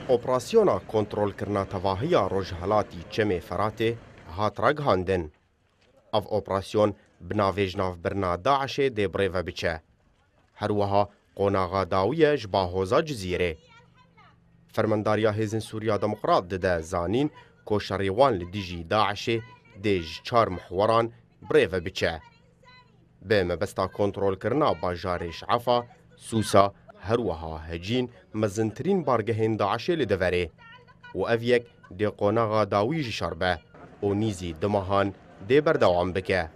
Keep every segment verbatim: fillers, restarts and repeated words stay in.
Operasyona kontrolkirina tevahiya rojhelatî Çemê Feratê hat ragihandin. Ev operasyon bi navê jinavbirina DAIŞê dê birêve biçe. Her wiha qonaxa dawiye ji Bahoza Cizîrê. Fermandariya Hêzên Sûriya Demokrat dide zanîn ku şerê wan li dijî DAIŞê dê ji çar mihweran birêve biçe. Bi mebesta kontrolkirina bajarê Şefa, Sûsa, her wiha Hecîn mezintirîn bargehên DAIŞê li deverê û ev yek dê qonaxa dawî ji şer be û nîzî du mehan dê berdewam bike.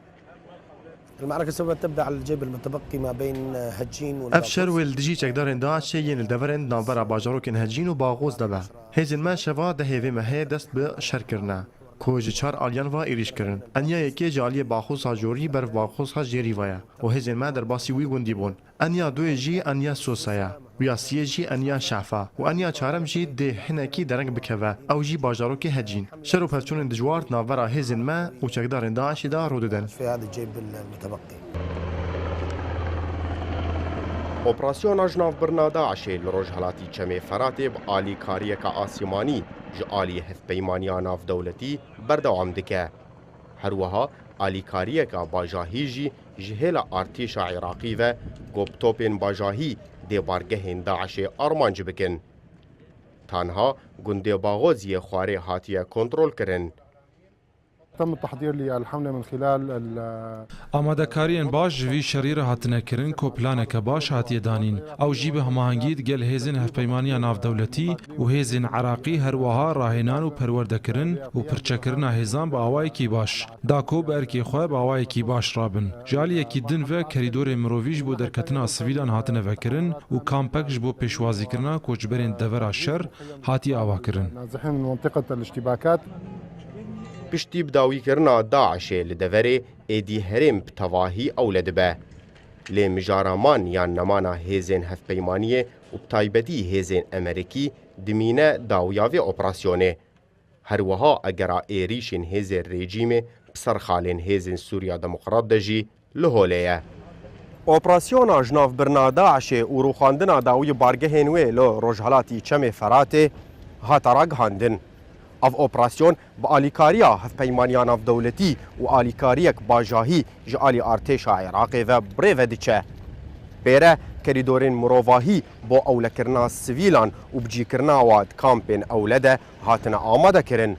المعركة سوف تبدأ على الجيب المتبقي ما بين هجين Ev şer wê li dijî çekdarên DAIŞê yên li deverên di navbera bajarokên Hecîn û Baxoz de be. Hêzên me şeva dehê vê mehê dest bi şer kirine, ku ji çar aliyan ve êrîş kirin. Eniya yekê ji aliyê Baxoza Jorî ber Baxoza Jêrî ve ye û hêzên me derbasî wî gundî bûn. Eniya duyê jî eniya Sosa ye. Û ya siyê jî eniya Şefa û eniya çarem jî dê hinekî dereng bikeve, ew jî bajarokê Hecîn. Şer û pevçûnên dijwar di navbera hêzên me û çekdarên DAIŞê de rû didin. في هذا الجيب المتبقي. Operasyona jinavbirina DAIŞê li rojhelatî Çemê Feratê bi alîkariyeke asîmanî ji alî Hevpeymaniya Navdewletî berdewam dike. Her wiha alîkariyeke bajahî jî ji hêla artêşa Iraqî ve ku bi topên bajahî dê bargehên DAIŞê armanc bikin. Tanha gundê Baxoziyê xwarê hatiye kontrolkirin. تم التحضير للحملة من خلال ال- Amadekariyên baş ji vî şerî re hatine kirin ku planeke baş hatiye danîn. Ew jî bi hemahengî digel hêzên Hevpeymaniya Navdewletî û hêzên Iraqî her wiha rahênan û perwerdekirin û pirçekirina hêzan bi awayekî baş da ku bi erkê xwe bi awayekî baş rabin. Ji aliyekî din ve kerîdorên mirovî ji bo derketina sivîlan hatine vekirin û kampek ji bo pêşwazîkirina koçberên devera şer hatiye avakirin. نازحين من منطقة الاشتباكات. Piştî bidawîkirina DAIŞê li deverê êdî herêm bi tevahî ewle dibe. Lê mijara man yan nemana hêzên hevpeymaniyê û bi taybetî hêzên Emerîkî dimîne dawiya vê operasyonê. Her wiha egera êrîşên hêzên rejîmê bi ser xalên hêzên Sûriya Demokrat de jî li holê ye. Operasyona jinavbirina DAIŞê û rûxandina dawî bargehên wê li rojhelatî Çemê Feratê hate ragihandin. Ev operasyon bi alîkariya Hevpeymaniya Navdewletî û alîkariyek bajahî ji alî artêşa Iraqê ve birêve diçe. Pêre kerîdorên mirovahî bo ewlekirina sivîlan û bicîkirina wa di kampên ewle de hatine amadekirin.